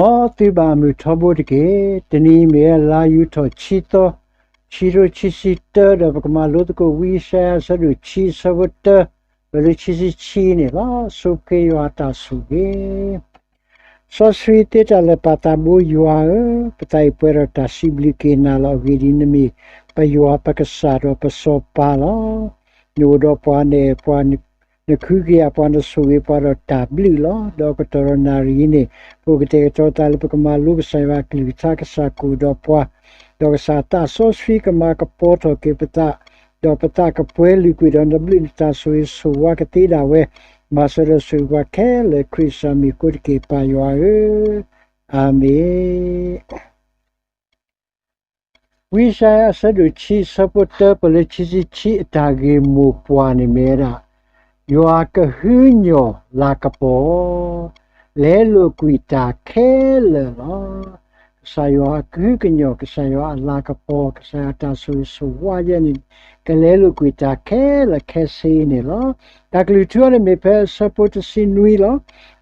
မ်သုဘၣ်မုာ်ထီဘိတက့ၢ်. တနံၤအံၤမ့ၢ်ဝဲလါယူၤထီၣ်ဆံသီ, ခံကထိခံဆံတၢ, ဒီးပကမၤလိသကိးဝံယၡါယၤအဆၢဒိၣ်ခံအဆၢဖိတၢ ပလၢခံဆံခံန့ၣ်လီၤ. ဆိးက့ယွၤအတၢ်ဆိၣ်ဂ့ၤ. စီဆှံသ့တၢ်လၢာ်ပာ်သးဘိယွၤဧၢ, ပသးအံၤပှဲၤဒီးတၢ်စံးဘျုးက့ၤနၤလီၤ. အဂ့ၢ်ဒ်အံၤ, နမ့ၢ်ပယွၤပကစၢ်ဒီးပစီၤပၤလီၤ. နအိၣ်ဒီးပှၤန့ၣ်, နခုကယာ်ပှၤ, နဆိၣ်ဂ့ၤပှၤဒီးတၢ်ဘျုးလီၤ. ဒီးကတီၢ်ဒီးနၣ်ရံၣ်အံၤန့ၣ်, ပအိၣ်ကတဲာ်ကတီၤသးလၢပကမၤလိကစၢ်ယွၤအကလုၢ်ကထါ, ကစၢ်ကအိၣ်ဒီးပှၤ, ဒီးကစၢ်အသးစီဆှံကမၤကပီၤထီၣ်က့ၤပသး, ဒီးပသးကပှဲၤလုာ်ကွံာ်ဒီးနဘျုးနတၢ်ဆိၣ်ဂ့ၤဆိၣ်ဝါကသ့ဒၣ်ဝဲ, မၤစၢၤဒီးဆိၣ်ဂ့ၤပှၤခဲလၢာ် ခရံာ်ကစၢ်မံၤအဃိတက့ၢ်, ပၢ်ယွၤဧၢ, အၤမ့ၣ်. ဝံယၡါယၤအဆၢဒိၣ်ခံအဆၢဖိတၢ ပလၢခံဆံခံ အတၢ်ဂ့ၢ်မိၢ်ပှၢ်န့ၣ်မ့ၢ်ဝဲဒၣ်, ယွၤကဟုကညီၢ်လၤကပီၤ, လဲလိာ်ကွံာ်တၢ်ခဲလၢာ်လီၤ. ကစၢ်ယွၤအကဟုကညီၢ်, ကစၢ်ယွၤအလၤကပီၤ, ကစၢ်ယွၤအတၢ်ဆိၣ်ဂ့ၤဆိၣ်ဝါယဲန့ၣ်, ကလဲလိာ်ကွံာ်တၢ်ခဲလၢာ်ခဲဆ့န့ၣ်လီၤ. တၢ်ကလုၢ်ထူန့ၣ်မ့ၢ်ဖဲအဆၢဖိတဆံနွံလီၤ.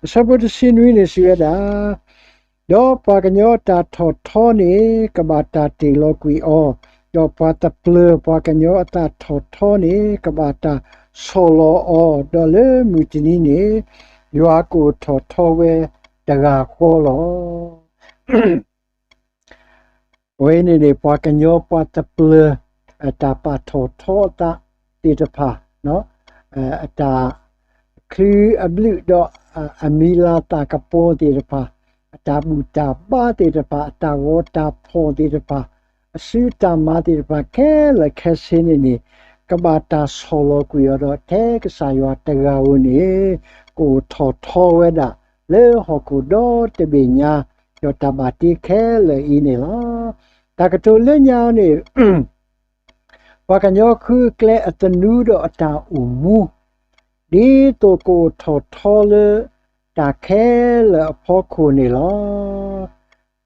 အဆၢဖိတဆံနွံန့ၣ်စံးဝဲဒၣ် ဒီးပှၤကညီအတၢ်ထီၣ်ထီန့ၣ် ကဘၣ်တၢ်တ့ၢ်လီၤကွံာ်အီၤ, ဒီးပှၤတပျၢၤပှၤကညီအတၢ်ထီၣ်ထီန့ၣ် ကဘၣ်တၢ်ဆီၣ်လီၤအီၤ, ဒီးလၢမုၢ်တနံၤန့ၣ် ယွၤကအိၣ်ထီၣ်ထီဝဲတဂၤဃီလီၤ. အဝဲန့ၣ်န့ၣ် ပှၤကညီပှၤတပျၢၤ အတၢ်ပာ်ထီၣ်ထီအသးသ့ၣ်တဖၣ်, အတၢ်ချုးအဘျုးဒီးအမံၤလၤသၣ်ကပီၤသ့ၣ်တဖၣ်, အတၢ်ဘူၣ်တၢ်ဘါသ့ၣ်တဖၣ်, အတၢ်ဂီၤတၢ်ဖီၣ်သ့ၣ်တဖၣ်, အစုတၢ်မၤသ့ၣ်တဖၣ်ခဲလၢာ်ခဲဆ့န့ၣ်န့ၣ်, ကဘၣ်တၢ်ဆီၣ်လီၤကွံာ်အီၤဒီးထဲကစၢ်ယွၤတဂၤဧိၤန့ၣ်, ကအိၣ်ထီၣ်ထီဝဲဒၣ် လၢဟီၣ်ခိၣ်ဒီတဘ့ၣ်ညါ, ဒီးတၢ်ဘၣ်တ့ခဲလၢာ်အံၤန့ၣ်လီၤ. တၢ်ကတိၤလၢညါအံၤန့ၣ် ပှၤကညီဃုကျဲအသနူဒီးအတၢ်အိၣ်မူ, ဒ်သိးကအိၣ်ထီၣ်ထီလၢတၢ်ခဲလၢာ်အဖီခိၣ်န့ၣ်လီၤ.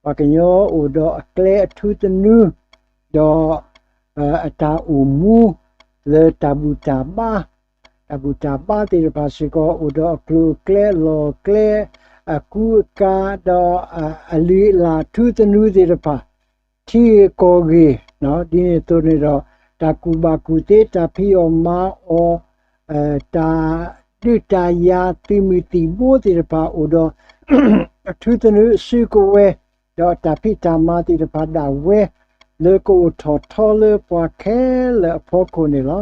ပှၤကညီအိၣ်ဒီးအကျဲအထူသနူ, ဒီးအတၢ်အိၣ်မူလၢတၢ်ဘူၣ်တၢ်ဘါ, တၢ်ဘူၣ်တၢ်ဘါသ့ၣ်တဖၣ်စ့ၢ်ကီး အိၣ်ဒီးအကျိၤအကျဲအလီၢ်အကျဲ, အကူအကၤ, ဒီးအလုၢ်အလၢ်ထူသနူသ့ၣ်တဖၣ် ထံဂ့ၢ်ကီၢ်ဂ့ၢ်, ဒ်န့ၣ်အသိးန့ၣ်ဒီး တၢ်ကူၣ်ဘၣ်ကူၣ်သ့, တၢ်ဖံးအီၣ်မၤအီၣ်, တၢ်ဒုးတၢ်ယၤသုးမုၢ်သံၣ်ဘိသ့ၣ်တဖၣ်အိၣ်ဒီး အထူသနူအစုကဝဲၤ, ဒီးတၢ်ဖံးတၢ်မၤသ့ၣ်တဖၣ်ဒၣ်ဝဲ လၢကအိၣ်ထီၣ်ထီလၢပှၤခဲလၢာ်အဖီခိၣ်န့ၣ်လီၤ.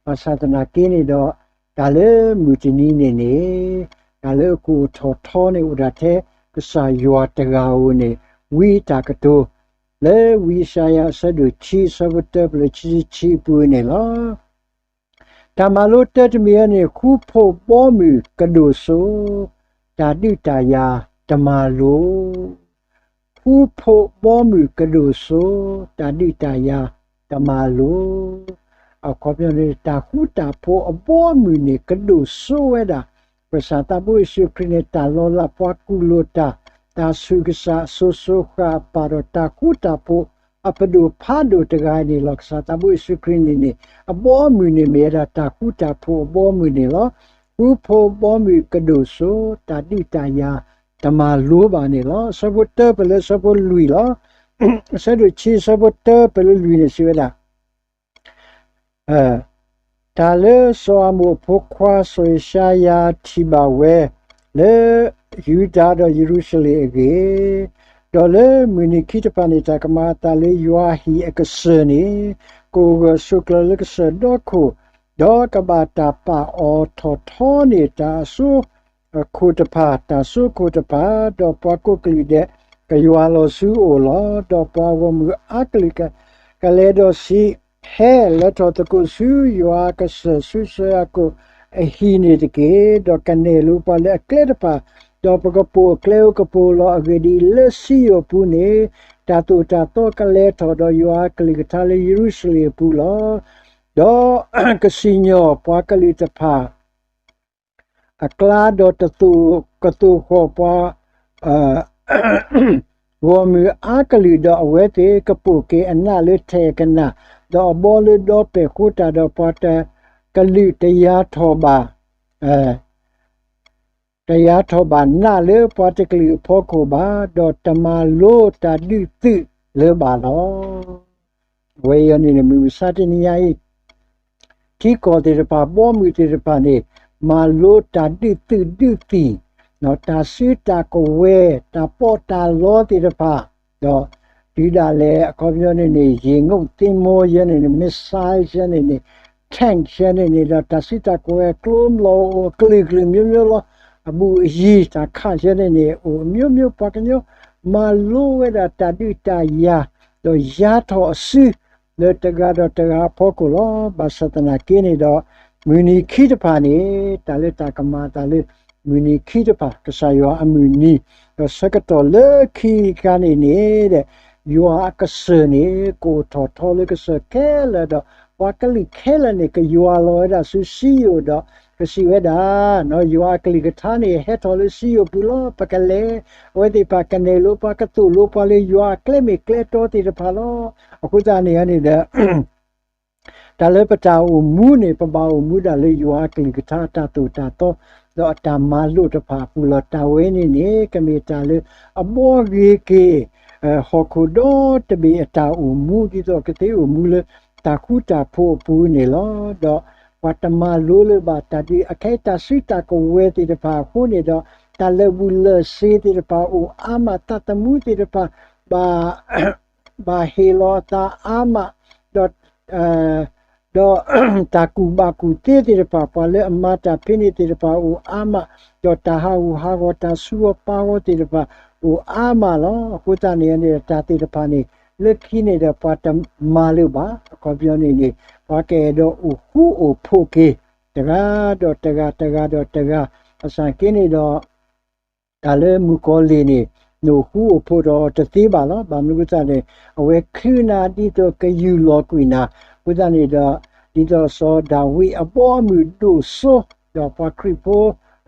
ဘၣ်ဆၣ်သနာ်က့န့ၣ်ဒီး တၢ်လၢမုၢ်တနံၤန့ၣ်န့ၣ်, တၢ်လၢအကအိၣ်ထီၣ်ထီန့ၣ် အိၣ်ဒၣ်ထဲကစၢ်ယွၤတဂၤဧိၤန့ၣ်, ဝံတၢ်ကတိၤ လၢဝံယၡါယၤအဆၢဒိၣ်ခံ အဆၢဖိတၢ ပလၢခံဆံခံအပူၤန့ၣ်လီၤ. တၢ်မၤလိတၢတမံၤအံၤန့ၣ် ဃူဖိးဘီမုၢ်ကဒိၣ်စိ, တၢ်ဒုးတၢ်ယၤတမၤလိၤ. ဃူဖိးဘီမုၢ်ကဒိၣ်စိ, တၢ်ဒုးတၢ်ယၤတမၤလိၤ. အခီပညီန့ၣ် တၢ်ဃူတၢ်ဖိးအဘီအမုၢ်န့ၣ် ကဒိၣ်စိဝဲဒၣ် ပကစၢ်သးဘိယ့ၣ်ၡူးခရံာ်န့ၣ် တၢ်လီၤလးပှၤကူၣ်လိာ်တၢ်, တၢ်ဆူးကစၢ်စိၤစိၤဃၣ်ဃၣ်အပၢ်ဒီး တၢ်ဃူတၢ်ဖိးအပဒိၣ်ဖးဒိၣ်တဂၤန့ၣ်လီၤ. ကစၢ်သးဘိယ့ၣ်ၡူးခရံာ်န့ၣ်န့ၣ် အဘီအမုၢ်န့ၣ် မ့ၢ်ဝဲဒၣ်တၢ်ဃူတၢ်ဖိးအဘီအမုၢ်န့ၣ်လီၤ. ဃူဖိးဘီမုၢ်ကဒိၣ်စိ, တၢ်ဒုးတၢ်ယၤတမၤလိၤဘၣ်န့ၣ်လီၤ. အဆၢဖိတၢ ပလၢအဆၢဖိလွံၢ်လီၤ. အဆၢဒိၣ်ခံ အဆၢဖိတၢ ပလၢလွံၢ်န့ၣ်စံးဝဲဒၣ် တၢ်လၢစီၤအၤမိၣ်အဖိခွါ စီၤယၡါယၤထံၣ်ဘၣ်ဝဲ လၢယူဒၤဒီးယရူၤၡလ့ၣ်အဂ့ၢ်, ဒီးလၢမုၢ်နံၤခံတဖၣ်န့ၣ် တၢ်ကမၤအသးလၢယွၤအဟံၣ်အကစၢၢ်န့ၣ် ကအိၣ်ဂၢၢ်ဆိးကျၢၤလၢကစၢၢ်ဒီခိၣ်, ဒီးကဘၣ်တၢ်ပာ်အီၤထီၣ်ထီန့ၢ်တၢ်အစိ ခိၣ်တဖၣ်, တၢ်စိခိၣ်တဖၣ်, ဒီးပှၤကိးကလုာ်ဒဲး ကယွၤလီၤဆူအအိၣ်လီၤ. ဒီးပှၤဂီၢ်မုၢ်အါကလုာ် ကလဲၤဒီးစံး, ဟဲ, လဲၤထီၣ်သကိးဆူယွၤကစၢၢ်ဆူစီၤယၤကိာ်အဟံၣ်န့ၣ်တက့ၢ်. ဒီးကနဲၣ်လိပှၤလၢအကျဲတဖၣ်, ဒီးပကပိာ်အကျဲဧိၤကပိာ်လီၤ. အဂ့ၢ်ဒ်အံၤ, လၢစံယိၣ်အပူၤန့ၣ် တၢ်သိၣ်တၢ်သီကလဲၤထီၣ်, ဒီးယွၤအကလုၢ်ကထါလၢယရူၤၡလ့ၣ်အပူၤလီၤ. ဒီးကစံၣ်ညီၣ်ပှၤကလုာ်တဖၣ် အကျါ, ဒီးကသိၣ်ဃီၣ်ပှၤ ဂီၢ်မုၢ်အါကလုာ်, ဒီးအဝဲသ့ၣ်ကပိာ်က့ၤအနးလၢထဲအကနၣ်, ဒီးအဘီလၢဒီပဲာ်ဃိတၢ်, ဒီးပှၤကလုာ်တယၤထီၣ်ဘၣ် တယါထီၣ်ဘၣ်နးလၢပှၤတကလုာ်အဖီခိၣ်ဘၣ်, ဒီးတမၤလိတၢ်ဒုးသုးလၢၤဘၣ်လီၤ. အဝဲအံၤန့ၣ် မုၢ်မဆါတနံၤညါအံၤ ထံကီၢ်သ့ၣ်တဖၣ် ဘီမုၢ်သ့ၣ်တဖၣ်န့ၣ် မၤလိတၢ်ဒုးသုးဒုးသံၣ်, တၢ်စုတၢ်ကဝဲၤ တၢ်ပီးတၢ်လီသ့ၣ်တဖၣ်, ဒီးတုၤဒၣ်လဲာ်အခီပညီန့ၣ်န့ၣ် ရေငုပ်သင်္ဘော ယဲန့ၣ်န့ၣ် missile ယဲန့ၣ်န့ၣ် tank ယဲန့ၣ်န့ၣ် ဒီးတၢ်စုတၢ်ကဝဲၤကျိၤကျိၤ အကလုာ်ကလုာ် မျိုးမျိုးလီၤ. အဘူးအယံၤ တၢ်ခးယဲန့ၣ်န့ၣ် အိၣ် မျိုးမျိုး ပှၤကညီ မၤလိဝဲဒၣ်တၢ်ဒုးတၢ်ယၤ ဒီးယါထီၣ်အစု လၢတဂၤဒီးတဂၤအဖီခိၣ်လီၤ. ဘၣ်ဆၣ်သနာ်က့န့ၣ်ဒီး မုၢ်နံၤခံတဖၣ်န့ၣ် တၢ်လၢတၢ်ကမၤအသးလၢ မုၢ်နံၤခံတဖၣ် ကစၢ်ယွၤအမုၢ်နံၤ ဒီးဆၢကတီၢ်လၢခံခါန့ၣ်န့ၣ်ဒီး ယွၤအကစၢၢ်န့ၣ် ကအိၣ်ထီၣ်ထီလၢကစၢၢ်ခဲလၢာ်ဒီး ပှၤကလုာ်ခဲလၢာ်န့ၣ် ကယွၤလီၤဝဲဒၣ်ဆူစံယိၣ်ဒီး ကစံးဝဲဒၣ်, ယွၤအကလုၢ်ကထါန့ၣ် ဟဲထီၣ်လၢစံယိၣ်ပူၤလီၤ. ပကလဲၤ, အဝဲသ့ၣ်တဖၣ်ကနဲၣ်လိပှၤ ကသိၣ်လိပှၤလၢယွၤအကျဲမ့ၢ်ကျဲတီသ့ၣ်တဖၣ်လီၤ. အဃိသတးန့ၣ်န့ၣ်ဒီး တၢ်လၢပတၢ်အိၣ်မူန့ၣ် ပဘၣ်အိၣ်မူဒၣ်လၢယွၤအကလုၢ်ကထါအတၢ်သိၣ်တၢ်သီ ဒီးအတၢ်မၤလိာ်တဖၣ်အပူၤလီၤ. တၢ်ဝဲန့ၣ်န့ၣ် ကမ့ၢ်တၢ်လၢအဘှီဂ့ၤက့ၤ ဟီၣ်ခိၣ်ဒီတဘ့ၣ်အတၢ်အိၣ်မူ ဒ်သိးကသ့အိၣ်မူလၢတၢ်ဃူတၢ်ဖိးအပူၤန့ၣ်လီၤ. ဒီးပှၤတမၤလိလၢၤဘၣ်တၢ်ဒုး အခဲအံၤတၢ်စုတၢ်ကဝဲၤသ့ၣ်တဖၣ်အဃိန့ၣ်ဒီး တၢ်လၢာ်ဘူၣ်လၢာ်စ့ၤသ့ၣ်တဖၣ်အိၣ်အါမး သးသမူသ့ၣ်တဖၣ် ဘၣ် ဘၣ်ဟ့ၣ်လီၤအသးအါမး ဒီး ဒီးတၢ်ကူၣ်ဘၣ်ကူၣ်သ့သ့ၣ်တဖၣ် ပှၤလၢအမၤတၢ်ဖဲန့ၣ်သ့ၣ်တဖၣ်အိၣ်အါမး, ဒီးတၢ်ဟးဂူာ်ဟးဂီၤ တၢ်ဆူးအီၤပာ်အီၤသ့ၣ်တဖၣ်အိၣ်အါမးလီၤ. အဃိသတးန့ၣ်န့ၣ် တၢ်သ့ၣ်တဖၣ်န့ၣ် လၢခံန့ၣ်ဒီးပှၤတမၤလၢၤဘၣ်. အခီပညီန့ၣ်န့ၣ် ပှၤကအဲၣ်ဒိးအိၣ်ဃူအိၣ်ဖိးက့ၤ တဂၤဒီးတဂၤ တဂၤဒီးတဂၤ, ဘၣ်ဆၣ်က့န့ၣ်ဒီး တၢ်လၢမုၣ်ကီၤလံၢ်န့ၣ် နအိၣ်ဃူအိၣ်ဖိးဒီးတသ့ဘၣ်လီၤ. ဘၣ်မနုၤအဃိသတးန့ၣ် အဝဲချုးနၤဒ်သိးကယူၢ်လီၤကွံာ်နၤ, အဃိသတးန့ၣ်ဒီး ဒ်သိးစီၤဒၤဝံးအဘီအမုၢ်ဒိၣ်စိ ဒီးပှၤခရံာ်ဖိ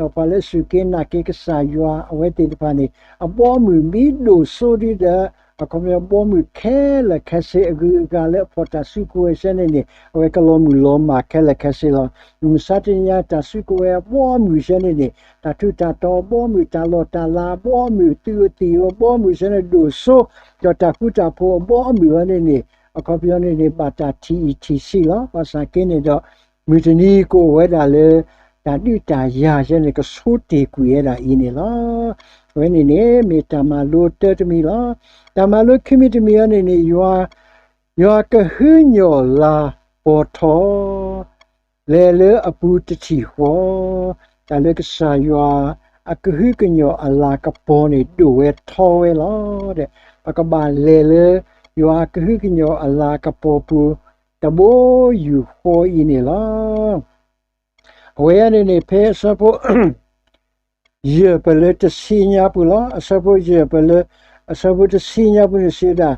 ဒီးပှၤလၢအစူၢ်က့ၤနာ်က့ၤကစၢ်ယွၤအဝဲသ့ၣ်တဖၣ်န့ၣ် အဘီအမုၢ်မ့ၢ်ဒိၣ်စိဒ်ဒီး အခီပညီဘီအမုၢ်ခဲလၢာ်ခဲဆ့ အဂုၤအဂၤလၢအဖီၣ်တၢ်စုကဝဲၤစဲန့ၣ်န့ၣ် အဝဲကလီၤမုၢ်လီၤမၢ်ခဲလၢာ်ခဲဆ့လီၤ. မုၢ်မဆါတနံၤညါ တၢ်စုကဝဲၤအဘီအမုၢ်စဲန့ၣ်န့ၣ် တၢ်ထူးတၢ်တီၤအဘီအမုၢ် တၢ်လီၢ်တၢ်လၤအဘီအမုၢ် သုးအသံၣ်အဘီအမုၢ်စဲန့ၣ်ဒိၣ်စိ ဒီးတၢ်ဃူတၢ်ဖိးအဘီအမုၢ်ဝဲန့ၣ်န့ၣ် အခီပညီန့ၣ်န့ၣ် ဘၣ်တၢ်ထံၣ်အံၣ်ထံၣ်ဆံးလီၤ. ဘၣ်ဆၣ်က့န့ၣ်ဒီး မုၢ်တနံၤကအိၣ်ဝဲဒၣ်လၢ တၢ်ဒုးတၢ်ယၤစဲန့ၣ် ကဆိတ့ၢ်ကွံာ်ဝဲဒၣ်အံၤန့ၣ်လီၤ. အဝဲန့ၣ်န့ၣ် မ့ၢ်တၢ်မၤလိတၢတမံၤလီၤ. တၢ်မၤလိခံမံၤတမံၤအံၤန့ၣ်န့ၣ် ယွၤ ယွၤကဟုကညီၢ်လၤပီၤထီ လဲၤလၢအပူၤတထံၣ်ဃီ, တၢ်လၢကစၢ်ယွၤအကဟုကညီၢ်အလၤကပီၤန့ၣ် ဒိၣ်ဝဲထီဝဲလီၤ. ပကဘၣ်လဲၤလၢ ယွၤအကဟုကညီၢ်အလၤကပီၤပူၤ တဘိယူၢ်ဃီအံၤန့ၣ်လီၤ. အဝဲအံၤန့ၣ်န့ၣ် ဖဲအဆၢဖိ ယဲၢ်ပလၢတဆံညါပူၤလီၤ. အဆၢဖိယဲၢ်ပလၢ အဆၢဖိတဆံညါပူၤန့ၣ်စံးဝဲဒၣ်,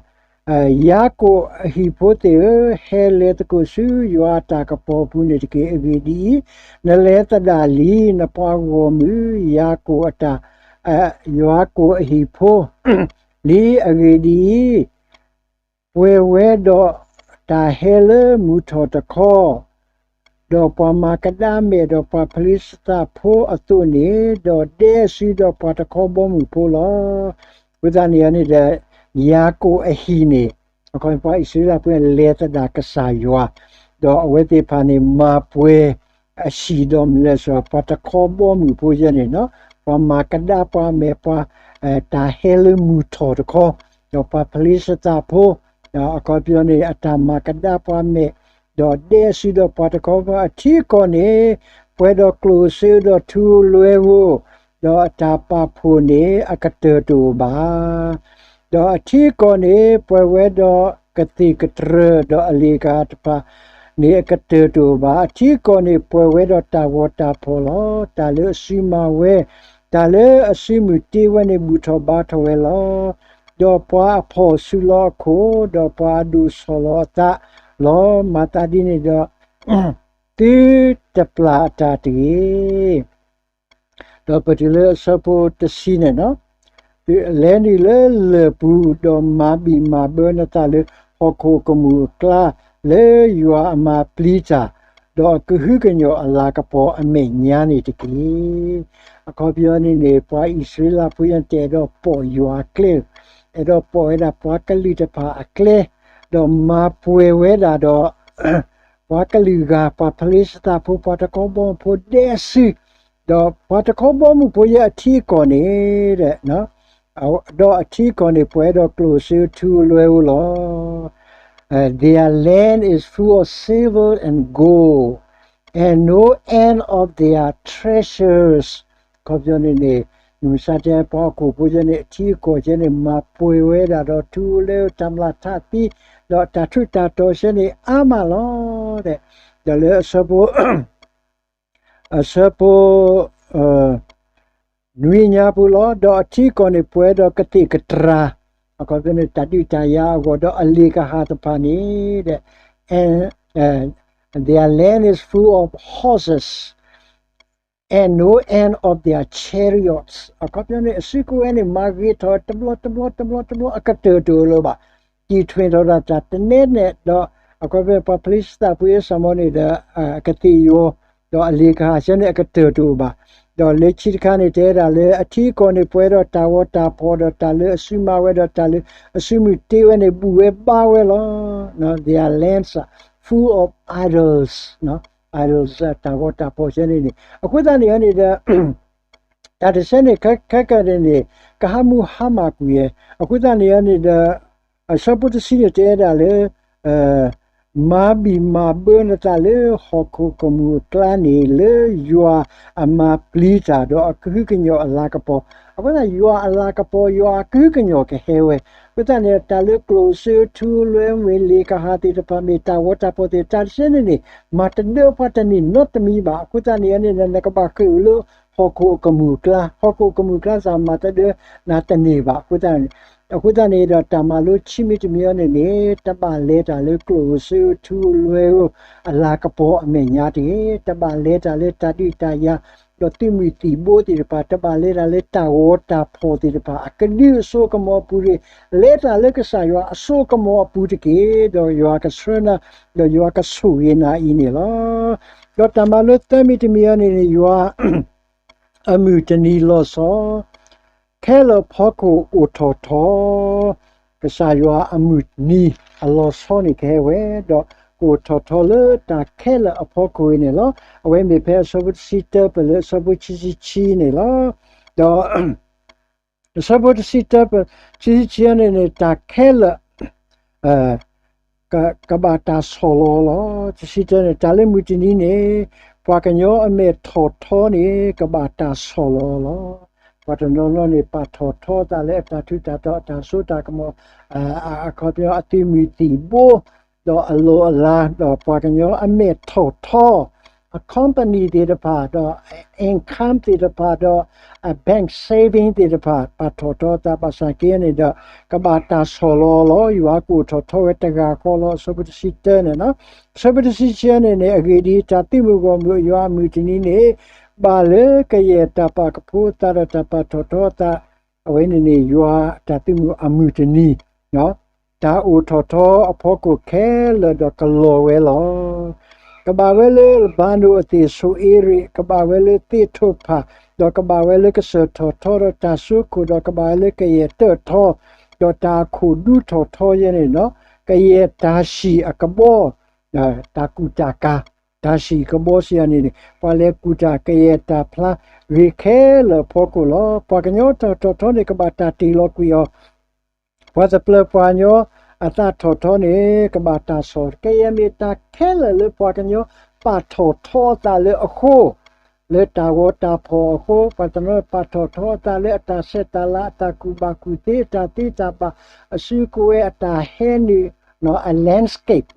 ယၤကိာ်အဟံၣ်ဖိသ့ၣ်ဧၢ, ဟဲလဲၤသကိးဆူယွၤအတၢ်ကပီၤပူၤန့ၣ်တက့ၢ်. အဂ့ၢ်ဒ်အံၤ, နလဲၤသဒၣ်လံ နပှၤဂီၢ်မုၢ် ယၤကိာ်အတၢ် ယၤကိာ်အဟံၣ်ဖိလံ. အဂ့ၢ်ဒ်အံၤ, ပှဲၤဝဲဒီးတၢ်ဟဲလၢမုၢ်ထီၣ်တခီ, ဒီးပှၤမၤကဒါမဲာ်ဒီးပှၤဖလံးစတံဖိအသိးန့ၣ်, ဒီးဒဲအစုဒီးပှၤတခီဘီမုၢ်ဖိလီၤ. အဃိသတးန့ၣ်န့ၣ်ဒီး ယၤကိာ်အဟံၣ်န့ၣ် အခီပညီ ပှၤအံၣ်စရ့လးဖိန့ၣ် လဲၤသဒၣ်ကစၢ်ယွၤ, ဒီးအဝဲသ့ၣ်တဖၣ်န့ၣ် မၤပှဲၤအဟံၣ်ဒီးမနုၤလဲၣ် ပှၤတခီဘီမုၢ်ဖိယဲန့ၣ်, ပှၤမၤကဒါပှၤမဲာ် ပှၤ တၢ်ဟဲလၢမုၢ်ထီၣ်တခီ, ဒီးပှၤဖလံးစတံဖိ အခီပညီန့ၣ် အတၢ်မၤကဒါပှၤမဲာ်, ဒီးဒဲအစုဒီးပှၤတခီဘီ အထံအကီၢ်န့ၣ် ပှဲၤဒီးကျိၣ်စ့ဒီးထူလွဲဧိၤ, ဒီးအတၢ်ပာ်ဖှိၣ်န့ၣ် အကတၢၢ်တအိၣ်ဘၣ်. ဒီးအထံအကီၢ်န့ၣ် ပှဲၤဝဲဒီးကသ့ၣ်ကတြၢၢ်, ဒီးအလ့ၣ်ကၤတဖၣ်န့ၣ် အကတၢၢ်တအိၣ်ဘၣ်. အထံအကီၢ်န့ၣ် ပှဲၤဝဲဒီးတၢ်ဂီၤတၢ်ဖီၣ်လီၤ. တၢ်လၢအစုမၤဝဲ, တၢ်လၢအစုမုၢ်တ့ဝဲန့ၣ် ဘူၣ်ထီၣ်ဘါထီၣ်ဝဲလီၤ. ဒီးပှၤအဖီၣ်ဆူၣ်လီၤအခိၣ်, ဒီးပှၤအဒိၣ်ဆီၣ်လီၤအသးလီၤ. မၤသးဒ်န့ၣ်ဒီး သုတပျၢ်အတၢ်တဂ့ၤ. ဒီးပတုၤလၢအဆၢဖိတဆံန့ၣ်, လဲၤနုာ်လၢလၢၢ်ပူၤ, ဒီးမၤဘံၣ်မၤဘၢနသးလၢဟီၣ်ခိၣ်ကမူၣ်အကျါ, လၢယွၤအမၤပျံၤတၢ်, ဒီးအကဟုကညီၢ်အလၤကပီၤအမဲာ်ညါန့ၣ်တက့ၢ်. အခီပညီန့ၣ်န့ၣ် ပှၤအံၣ်စရ့လးဖိန့ၣ် တအဲၣ်ဒိးပိာ်ယွၤအကျဲ, အဲၣ်ဒိးပိာ်ဝဲဒၣ်ပှၤကလုာ်တဖၣ်အကျဲ, ဒီးမၤပှဲၤဝဲဒၣ်ဒီး ပှၤကလုာ်ဂၤ, ပှၤဖလ့ၡသးဖိ, ပှၤတခီဘီမုၢ်ဖိဒဲစု, ဒီးပှၤတခီဘီမုၢ်ဖိယဲၢ်အထံအကီၢ်န့ၣ် ဒီးအထံအကီၢ်န့ၣ် ပှဲၤဒီးကျိၣ်စ့ထူလွဲဧိၤလီၤ. Their land is full of silver and gold, and no end of their treasures. အခီပညီန့ၣ်န့ၣ် မုၢ်မဆါတနံၤ ပှၤဟီၣ်ခိၣ်ဖိယဲန့ၣ် အထံအကီၢ်ယဲန့ၣ် မၤပှဲၤဝဲဒၣ်ဒီးထူလွဲဧိၤ တၢ်မျၢ်ထးသံ, ဒီးတၢ်ထူးတၢ်တီၤယဲန့ၣ်အါမးလီၤ. ဒီးလၢအဆၢဖိ အဆၢဖိ နွံညါပူၤလီၤ. ဒီးအထံအကီၢ်န့ၣ်ပှဲၤဒီးကသ့ၣ်ကတြၤ, အခီပညီန့ၣ် တၢ်ဒုးတၢ်ယၤအဂီၢ်, ဒီးအလ့ၣ်ကဟၣ်တဖၣ်န့ၣ် and their land is full of horses, and no end of their chariots. အခီပညီန့ၣ် အစုကဝဲၤန့ၣ် မၤဂ့ၤထီၣ်တဘျီတဘျီတဘျီတဘျီ အကတၢၢ်တအိၣ်လၢၤဘၣ်. တံၢ်ထွဲထီၣ်ဒၣ်တၢ်တနဲနဲ ဒီး အခီပညီ ပှၤဖလ့ၡသးဖိအ့ၣ်စၣ်မီန့ၣ်ဒီး ကသ့ၣ်ယီၤ, ဒီးအလ့ၣ်ကဟၣ်ယဲန့ၣ် အကတၢၢ်တအိၣ်ဘၣ်. ဒီးလၢခံတခါန့ၣ် တဲဒၣ်လၢအထံအကီၢ်န့ၣ် ပှဲၤဒီးတၢ်ဂီၤတၢ်ဖီၣ်, ဒီးတၢ်လၢအစုမၤဝဲဒီးတၢ်လၢအစုမုၢ်တ့ဝဲန့ၣ် ဘူၣ်ဝဲဘါဝဲလီၤ. Their lands are full of idols, idols တၢ်ဂီၤတၢ်ဖီၣ်ယဲန့ၣ်န့ၣ် အဃိသတးန့ၣ်န့ၣ်ဒီး တၢ်တဆဲန့ၣ် ခဲကနံၣ်န့ၣ် ကဟးမူဟါမၢ်ကွံာ်ယဲ, အဃိသတးန့ၣ်န့ၣ်ဒီး အဆၢဖိတဆံန့ၣ် တဲဒၣ်လၢ မၤဘံၣ်မၤဘၢနသးလၢဟီၣ်ခိၣ်ကမူၣ်အကျါန့ၣ် လၢယွၤအမၤပျံၤတၢ်ဒီးအကဟုကညီၢ်အလၤကပီၤ, အဃိသတး ယွၤအလၤကပီၤ ယွၤအကဟုကညီၢ်ကဟဲဝဲ, အဃိသတးန့ၣ် တၢ်လၢကျိၣ်စ့ထူလွဲမ့ၢ်လ့ၣ်ကဟၣ်သ့ၣ်တဖၣ်မ့ၢ်တၢ်ဂီၤတၢ်ဖီၣ်သ့ၣ် တၢ်တဆဲန့ၣ်န့ၣ် မၤတဒၢပှၤတန့ၢ်နီတမံၤဘၣ်. အဃိသတးန့ၣ်န့ၣ် နကဘၣ်ဃ့ၢ်အိၣ်လၢဟီၣ်ခိၣ်အကမူၣ်အကျါ, ဟီၣ်ခိၣ်အကမူၣ်အကျါစ့ၢ်မၤတဒၢနၤတန့ၢ်ဘၣ်. အဃိသတးန့ၣ်ဒီး တၢ်မၤလိခံမံၤတမံၤအံၤန့ၣ်န့ၣ် တဘၣ်လဲၤတၢ်လၢကျိၣ်စ့ထူလွဲဧိၤအလၤကပီၤအမဲာ်ညါတဂ့ၤ, တဘၣ်လဲၤတၢ်လၢတၢ်ဒုးတၢ်ယၤ ဒီးသုးမုၢ်သံၣ်ဘိသ့ၣ်တဖၣ်, တဘၣ်လဲၤတၢ်လၢတၢ်ဂီၤတၢ်ဖီၣ်သ့ၣ်တဖၣ် အကဒုအစိအကမီၤအပူၤတဂ့ၤ, လဲၤတၢ်လၢကစၢ်ယွၤအစိအကမီၤအပူၤတက့ၢ်, ဒီးယွၤကဆှၢနၤ, ဒီးယွၤကဆိၣ်ဂ့ၤနၤအံၤန့ၣ်လီၤ. ဒီးတၢ်မၤလိသၢမံၤတမံၤအံၤန့ၣ်န့ၣ် ယွၤ အမုၢ်တနံၤလီၤဆီ, ခဲလၢာ်အဖီခိၣ်အိၣ်ထီၣ်ထီ, ကစၢ်ယွၤအမုၢ်တနံၤအလီၤဆီန့ၣ်ကဟဲဝဲ, ဒီးကအိၣ်ထီၣ်ထီလၢတၢ်ခဲလၢာ်အဖီခိၣ်အံၤန့ၣ်လီၤ. အဝဲမ့ၢ်ဖဲအဆၢဖိတဆံတၢပၢၢ်လၢအဆၢဖိခံဆံခံန့ၣ်လီၤ. ဒီး အဆၢဖိတဆံတၢပၢၢ် ခံဆံခံန့ၣ်န့ၣ် တၢ်ခဲလၢာ် ကဘၣ်တၢ်ဆီၣ်လီၤလီၤ. တဆံတၢန့ၣ် တၢ်လၢမုၢ်တနံၤန့ၣ် ပှၤကညီအမဲာ်ထီၣ်ထီန့ၣ် ကဘၣ်တၢ်ဆီၣ်လီၤလီၤ. ပှၤတနီၤနီၤန့ၣ် ပာ်ထီၣ်ထီသးလၢအတၢ်ထူးတၢ်တီၤ အတၢ်စိတၢ်ကမီၤ အခီပညီအသုးမုၢ်သံၣ်ဘိ ဒီးအလီၢ်အလၤ ဒီးပှၤကညီအမဲာ်ထီၣ်ထီ အ company သ့ၣ်တဖၣ် ဒီး income သ့ၣ်တဖၣ် ဒီးအ bank saving သ့ၣ်တဖၣ် ပာ်ထီၣ်ထီသးဘၣ်ဆၣ်က့န့ၣ်ဒီး ကဘၣ်တၢ်ဆီၣ်လီၤလီၤ ယွၤကအိၣ်ထီၣ်ထီဝဲတဂၤဃီလီၤ. အဆၢဖိတဆံတၢန့ၣ် အဆၢဖိတဆံဆၢန့ၣ်န့ၣ် အဂ့ၢ်ဒ်အံၤ, တၢ်သုးမုၢ်ဂီၢ်မုၢ်ယွၤအမုၢ်တနံၤန့ၣ် ဘၣ်လၢကယဲၢ်တၢ်ပာ်ကဖိအသးဒီးတၢ်ပာ်ထီၣ်ထီအသး အဝဲန့ၣ်န့ၣ် ယွၤတၢ်သုးမုၢ်အမုၢ်တနံၤ တၢ်အိၣ်ထီၣ်ထီအဖီခိၣ်ခဲလၢာ်ဒီးကလီၤဝဲလီၤ. ကဘၣ်ဝဲလၢလဘၤနိၣ်အသ့ၣ်ဆိၣ်အ့ရ့း, ကဘၣ်ဝဲလၢသ့ၣ်ထိၣ်ဖၣ်, ဒီးကဘၣ်ဝဲလၢကစၢၢ်ထီၣ်ထီဒီးတၢ်စိခိၣ်, ဒီးကဘၣ်ဝဲလၢကယဲၢ်တၢၣ်ထီ, ဒီးတၢ်အခိၣ်ဒူထီၣ်ထီယဲန့ၣ်ဒီး ကယဲၢ်တၢ်ဆံၣ်အကဘီ တၢ်ကူၣ်တၢ်ကၤ, တၢ်ဆံၣ်အကဘီစံးယၤန့ၣ်န့ၣ် ပှၤလဲၤကူၣ်တၢ်ကယဲၢ်တၢ်ဖျါ ဂ့ၤခဲလၢာ်အဖီခိၣ်လီၤ. ပှၤကညီတၢ်ထီၣ်ထီန့ၣ် ကဘၣ်တၢ်တ့ၢ်လီၤကွံာ်အီၤ, ပှၤသပျၢၤပှၤကညီအသးထီၣ်ထီန့ၣ် ကဘၣ်တၢ်ဆီၣ်, ကယဲၢ်မ့ၢ်တၢ်ခဲလၢာ်လၢပှၤကညီပာ်ထီၣ်ထီအသးလၢအဃိ လၢတၢ်ဂီၤတၢ်ဖီၣ်အဃိ, ပှၤတနီၤပာ်ထီၣ်ထီအသးလၢအတၢ်ဆဲးတၢ်လၤ, အတၢ်ကူၣ်ဘၣ်ကူၣ်သ့, အတၢ်သ့တၢ်ဘၣ်, အစုကဝဲၤအတၢ်ဟဲနုာ်, အ landscape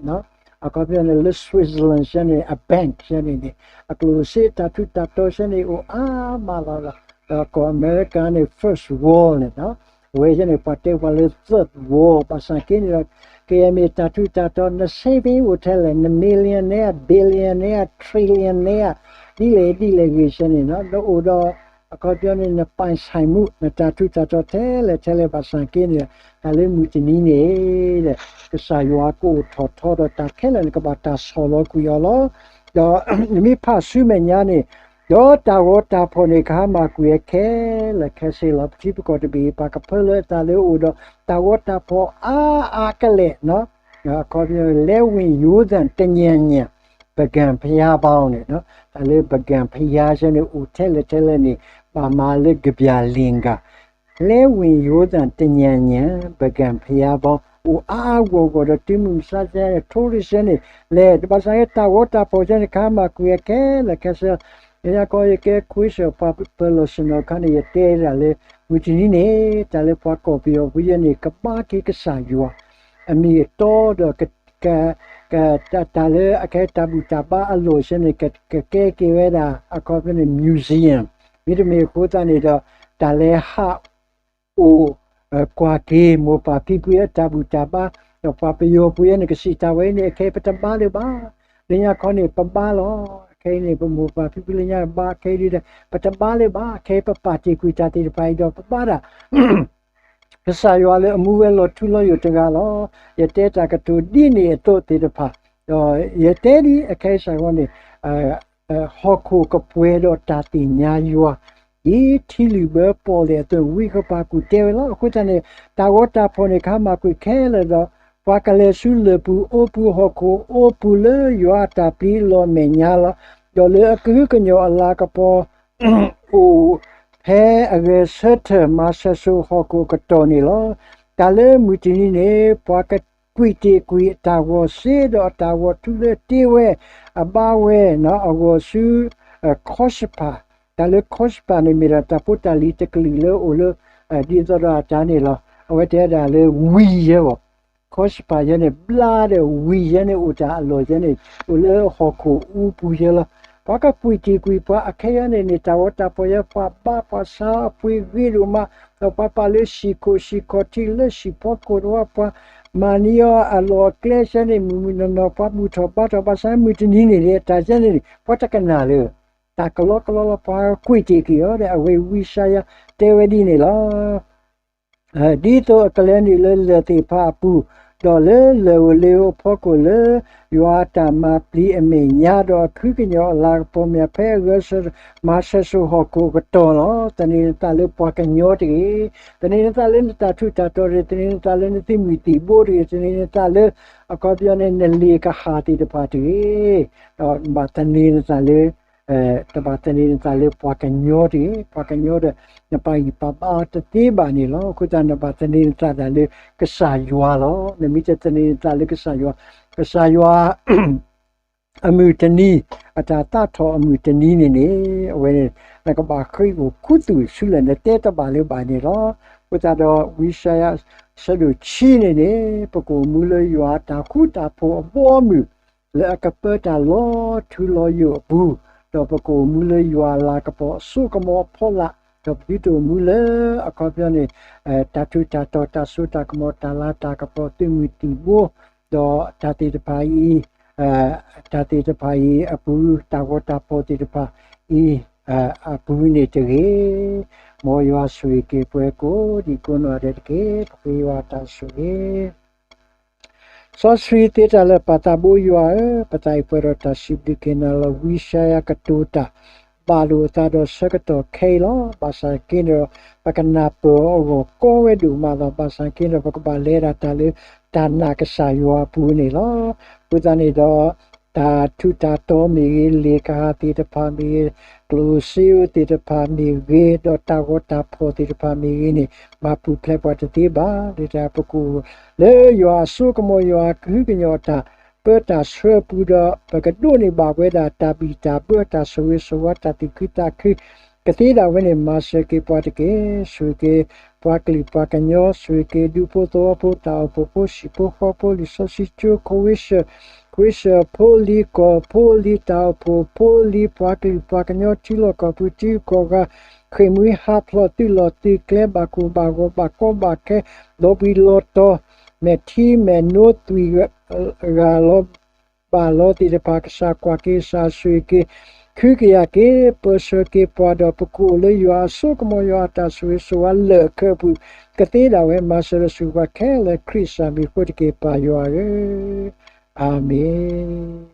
အခီပညီန့ၣ် လၢ Switzerland ယဲန့ၣ် အ bank ယဲန့ၣ်န့ၣ် အကျိၣ်စ့တၢ်ထူးတၢ်တီၤယဲန့ၣ် အိၣ်အါမးလီၤလီၤ. ဒီးကီၢ်အမဲရကၤန့ၣ် first world န့ၣ် အဝဲယဲန့ၣ် ပှၤတဲပှၤလၢ third world ဘၣ်ဆၣ်က့န့ၣ်ဒီး ကယဲၢ်မ့ၢ်တၢ်ထူးတၢ်တီၤ န saving အိၣ်ထဲလဲၣ်, န millionaire, billionaire, trillionaire ဒ်လဲၣ်ဒ်လဲၣ်ဂ့ၤယဲန့ၣ် နအိၣ်ဒီး အခီပညီန့ၣ် နပိုင်ဆိုင်မှု နတၢ်ထူးတၢ်တီၤထဲလဲၣ်ထဲလဲၣ်ဘၣ်ဆၣ်က့န့ၣ် တၢ်လၢမုၢ်တနံၤန့ၣ် ကစၢ်ယွၤကအိၣ်ထီၣ်ထီဒီးတၢ်ခဲလၢာ်န့ၣ် ကဘၣ်တၢ်ဆီၣ်လီၤကွံာ်အီၤလီၤ. ဒီးနမ့ၢ်ဖးဆူမဲာ်ညါန့ၣ် ဒီးတၢ်ဂီၤတၢ်ဖီၣ်န့ၣ် ကဟါမၢ်ကွံာ်အခဲလၢာ်ခဲဆ့လီၤ. ပထံပကီၢ်တဘ့ၣ်အံၤ ပှၤကဖၢလၢအသးလၢအအိၣ်ဒီး တၢ်ဂီၤတၢ်ဖီၣ်အါအါကလဲာ်, အခီပညီ လၢဝ့ၢ်ယိၤသၣ်တညၣ်ညၣ် ပုဂံဘုရားပေါင်းန့ၣ်, တၢ်လၢပုဂံဘုရားဆၢန့ၣ် အိၣ်ထဲလဲၣ်ထဲလဲၣ်န့ၣ် ဘၣ်မၤလၢကဗျာလင်္ကာ လၢဝ့ၢ်ယိၤသၣ်တညၣ်ညၣ် ပုဂံဘုရားပေါင်း အိၣ်အါအါဂီၢ်ဂီၢ်ဒီး တုၤမုၢ်မဆါတနံၤ ထိရ့ဆၢန့ၣ် လဲၤတဘၣ်ဆၣ် တၢ်ဂီၤတၢ်ဖီၣ်ဆၢန့ၣ် ကဟါမၢ်ကွံာ်အခဲလၢာ်ခဲဆ့ လၢညါခီ ယကဲခွ့စၢၣ်ပှၤပၢၤလီၢ်ဆ့ၣ်နီၤအခါန့ၣ် ယတဲဒၣ်လၢ မုၢ်တနံၤန့ၣ် တၢ်လၢပှၤကီၢ်ပယီၤပူၤယဲန့ၣ် ကဘါက့ၤကစၢ်ယွၤ အမ့ၢ်အတီဒီး တၢ်လၢအကဲတၢ်ဘူၣ်တၢ်ဘါအလီၢ်ဆၢန့ၣ် ကကဲက့ၤဝဲဒၣ် အခီပညီန့ၣ် museum မ့တမ့ၢ်အဃိသတးန့ၣ်ဒီး တၢ်လၢဟး အိၣ်ကွၢ်က့ၤမိၢ်ပၢ်ဖံဖုအတၢ်ဘူၣ်တၢ်ဘါ, ဒီးပှၤပယီၤပူၤယဲန့ၣ် ကစံးတၢ်ဝဲအံၤန့ၣ် အခဲအံၤပတဘါလၢၤဘၣ်. လၢညါခီန့ၣ် ပဘါလီၤ. အခဲအံၤန့ၣ် ပမိၢ်ပၢ်ဖံဖုလၢညါဘါခဲအံၤဒီး ပတဘါလၢၤဘၣ်. အခဲအံၤပပာ်တ့ၢ်ကွံာ်တၢ်သ့ၣ်တဖၣ်အံၤဒီး ပဘါတၢ် ကစၢ်ယွၤလၢအမူဝဲလီၤထူလီၤယိာ်တဂၤလီၤ. ယတဲတၢ်ကတိၤဒ်န့ၣ်အသိးသ့ၣ်တဖၣ်, ဒီးယတဲဒ်အခဲအံၤစ့ၢ်ကီးန့ၣ် ဟီၣ်ခိၣ်ကပှဲၤဒီးတၢ်သ့ၣ်ညါယွၤ, ဒ်ထံလုၢ်ဘၢပီၣ်လဲၣ်အသိး ဝံဃပၤကူၣ်တဲဝဲလီၤ. အဃိသတးန့ၣ် တၢ်ဂီၤတၢ်ဖီၣ်န့ၣ် ကဟါမၢ်ကွံာ်ခဲလၢာ်ဒီး ပှၤကလဲၤဆူလၢၢ်ပူၤအိပူၤ ဟီၣ်ခိၣ်အိပူၤလၢယွၤအတၢ်ပျံၤအလီၢ်အမဲာ်ညါလီၤ. ဒီးလၢအကဟုကညီၢ်အလၤကပီၤ အိၣ်ဖဲအဂဲၤဆၢထၢၣ်မၤစၢၤစိၤဟီၣ်ခိၣ်အကတီၢ်န့ၣ်လီၤ. တၢ်လၢမုၢ်တနံၤန့ၣ် ပှၤကကွံာ်တ့ၢ်ကွံာ်အတၢ်ဂီၤစ့ဒီးအတၢ်ဂီၤထူလၢတ့ဝဲ အဘါဝဲ အဂီၢ်ဆူ ခီၡပၤ, တၢ်လၢခီၡပၤန့ၣ်မ့ၢ်ဒၣ်တၢ်ဖိတၢ်လံၤတကလုာ်လၢအိၣ်လၢ ဒ်သိးဒီးအတၢ်န့ၣ်လီၤ. အဝဲတဲဒၣ်လၢဝံၤယဲဘၣ် ခီၡပၤယဲန့ၣ် ဘျါဒီးဝံၤယဲန့ၣ် အိၣ်တၢ်အလီၢ်ယဲန့ၣ် အိၣ်လၢဟီၣ်ခိၣ်အူပူၤယဲလီၤ. ပှၤကကွံာ်တ့ၢ်ကွံာ်ပှၤအခဲအံၤန့ၣ်န့ၣ် တၢ်ဂီၤတၢ်ဖီၣ်ယဲ ပှၤဘါပှၤဆါအပှ့ၤဂ့ၤဒိၣ်မး, ဒီးပှၤပာ်လၢဟံၣ်ခိၣ်ဟံၣ်ခီၣ်ထံးလၢဟံၣ်ဖီခိၣ်တဝီ ပှၤမၤန့ၢ်အီၤအလီၢ်အကျဲဆၢန့ၣ် မုၢ်မုၢ်နီၢ်နီၢ် ပှၤဘူၣ်ထီၣ်ဘါထီၣ်ဘၣ်ဆၣ် မုၢ်တနံၤန့ၣ် တၢ်ဆၢန့ၣ်န့ၣ် ပှၤတကနၣ်လၢၤ တၢ်ကလီကလီလီၤ ပှၤကွံာ်တ့ၢ်ကွံာ်အီၤဒီး အဝဲဝံယၡါယၤတဲဝဲဒ်န့ၣ်လီၤ. ဒ်သိးအကလဲၤနုာ်လၢလၢၢ်သ့ၣ်တဖၣ်အပူၤ, ဒီးလၢလၢၢ်ဧိၤလ့ၤဧိၤအဖီခိၣ်လၢ ယွၤအတၢ်မၤပျံၤအမဲာ်ညါ ဒီးအကဟုကညီၢ်အလၤကပီၤမ့ၢ်အဖဲ အဂဲၤဆၢထၢၣ်မၤစၢၤစိၤဟီၣ်ခိၣ်အကတီၢ်လီၤ. သန့ၤနသးလၢပှၤကညီတဂ့ၤ, သန့ၤနသးလၢနတၢ်ထူးတၢ်တီၤတဂ့ၤ, သန့ၤနသးလၢနသုးမုၢ်သံၣ်ဘိတဂ့ၤ, သန့ၤနသးလၢ အခီပညီန့ၣ် နလ့ၤကဟၣ်သ့ၣ်တဖၣ်တဂ့ၤ, ဒီးဘၣ်သန့ၤနသးလၢ တဘၣ်သန့ၤနသးလၢပှၤကညီတဂ့ၤ, ပှၤကညီဒီး နပာ်ဂံၢ်ပာ်ဘါအီၤတသ့ဘၣ်န့ၣ်လီၤ. အဃိသတး နဘၣ်သန့ၤနသးဒၣ်လၢကစၢ်ယွၤလီၤ. နမ့ၢ်တသန့ၤနသးလၢကစၢ်ယွၤ, ကစၢ်ယွၤ အမုၢ်တနံၤ, အတၢ်သးထီၣ်အမုၢ်တနံၤန့ၣ်န့ၣ် အဝဲန့ၣ် နကဘၣ်ဃ့ၢ်အိၣ်ခူသူၣ်ဆူလဲၣ် နတဲတဘၣ်လၢၤဘၣ်န့ၣ်လီၤ. အဃိသတးဒီး ဝံယၡါယၤ ဆၢဒိၣ်ခံန့ၣ်န့ၣ် ပကအိၣ်မူလၢယွၤအတၢ်ဃူတၢ်ဖိးအဘီအမုၢ် လၢအကပၢတၢ်လီၤထူလီၤယိာ်အပူၤ, ဒီးပကအိၣ်မူလၢယွၤအလၤကပီၤအစိကမီၤအဖီလာ်, ဒီးပသုတအိၣ်မူလၢ အခီပညီန့ၣ် တၢ်ထူးတၢ်တီၤ တၢ်စိတၢ်ကမီၤ တၢ်လၤတၢ်ကပီၤ သုးမုၢ်သံၣ်ဘိ, ဒီးတၢ်သ့ၣ်တဖၣ်အံၤ တၢ်သ့ၣ်တဖၣ်အံၤအပူၤ တၢ်ဂီၤတၢ်ဖီၣ်သ့ၣ်တဖၣ်အံၤ အပူၤန့ၣ်တဂ့ၤ. မ်ယွၤဆိၣ်ဂ့ၤက့ၤပှၤကိးဒံးကိးနီၢ်ဒဲးတက့ၢ်. ပဃ့ယွၤအတၢ်ဆိၣ်ဂ့ၤ စီဆှံသ့တၢ်လၢာ်ပာ်သးဘိယွၤဧၢ, ပသးအံၤပှဲၤဒီးတၢ်စံးဘျုးက့ၤနၤလီၤ. ဝံယၡါယၤကတိၤတၢ် ဘၣ်လိာ်အသးဒီးဆၢကတီၢ်ခဲအံၤလီၤ. ဘၣ်ဆၣ်က့ဒီး ပကနၢ်ပၢၢ်အဂီၢ်ကီဝဲဒိၣ်မးလီၤ. ဘၣ်ဆၣ်က့ဒီး ပကဘၣ်လဲၤဒၣ်တၢ်လၢတၢ်နာ်ကစၢ်ယွၤအပူၤန့ၣ်လီၤ. အဃိသတးန့ၣ်ဒီး တၢ်ထူးတၢ်တီၤမ့ၢ်ဂ့ၤ, လ့ၣ်ကဟၣ်သ့ၣ်တဖၣ်မ့ၢ်ဂ့ၤ, ကျိၣ်စ့ဧိၤသ့ၣ်တဖၣ်မ့ၢ်ဂ့ၤ, ဒီးတၢ်ဂီၤတၢ်ဖီၣ်သ့ၣ်တဖၣ်မ့ၢ်ဂ့ၤန့ၣ် မၤပူၤဖျဲးပှၤတသ့ဘၣ်. လၢတၢ်ပကအိၣ်လၢယွၤအစိကမီၤ ယွၤအကဟုကညီၢ်အတၢ်ပၢတၢ်ဆှၢအပူၤဒီး ပကဒိးန့ၢ်ဘၣ်ဝဲဒၣ်တၢ်ဘံၣ်တၢ်ဘၢ တၢ်ဆိၣ်ဂ့ၤဆိၣ်ဝါ တၢ်သူၣ်ခုသးခု ကသ့ဒၣ်ဝဲန့ၣ် မၤစၢၤက့ၤပှၤတက့ၢ်. ဆိၣ်ဂ့ၤက့ၤ ပှၤကလုာ်ပှၤကညီ, ဆိၣ်ဂ့ၤက့ၤ ဒူဖိသဝီဖိ တၢ်အိၣ်ဖှိၣ်ဖိ ဟံၣ်ဖိဃီဖိ လံာ်စီဆှံကၠိ ခိၣ်ဝ့ၢ်ဆၢၣ်, ခွ့ၣ်ဆၢၣ်ဖိလံၤ ကီၢ်ဖိလံၤ တၢ်အိၣ်ဖှိၣ်ဖိလံၤ ပှၤကလုာ်ပှၤကညီ ထံလီၢ်ကီၢ်ပူၤ ထံဂုၤကီၢ်ဂၤ, ဃ့ၢ်မှံဟးဖျိး သုးလီၢ်သုးကျဲ ဘၣ်ကိၢ်ဘၣ်ဂီၤ ဘၣ်ကီဘၣ်ခဲ လီၤဘှံးလီၤတီၤ မဲာ်ထံမဲာ်နိ သွံၣ်ဂၤလီၤ ဘၣ်လီၤသ့ၣ်တဖၣ် ကစၢ်ကွၢ်က့ၤ ကစၢ်ဆိၣ်ဂ့ၤက့ၤ ခုကယာ်က့ၤ ပၢဆှၢက့ၤပှၤဒီး ပကအိၣ်လၢယွၤအစိကမီၤ ယွၤအတၢ်ဆိၣ်ဂ့ၤဆိၣ်ဝါလၢာ်အခၢးအပူၤ ကသ့ဒၣ်ဝဲ မၤစၢၤဒီးဆိၣ်ဂ့ၤပှၤခဲလၢာ် ခရံာ်စၢ်မံၤအဃိတက့ၢ် ပၢ်ယွၤဧၢ, အၤမ့ၣ်.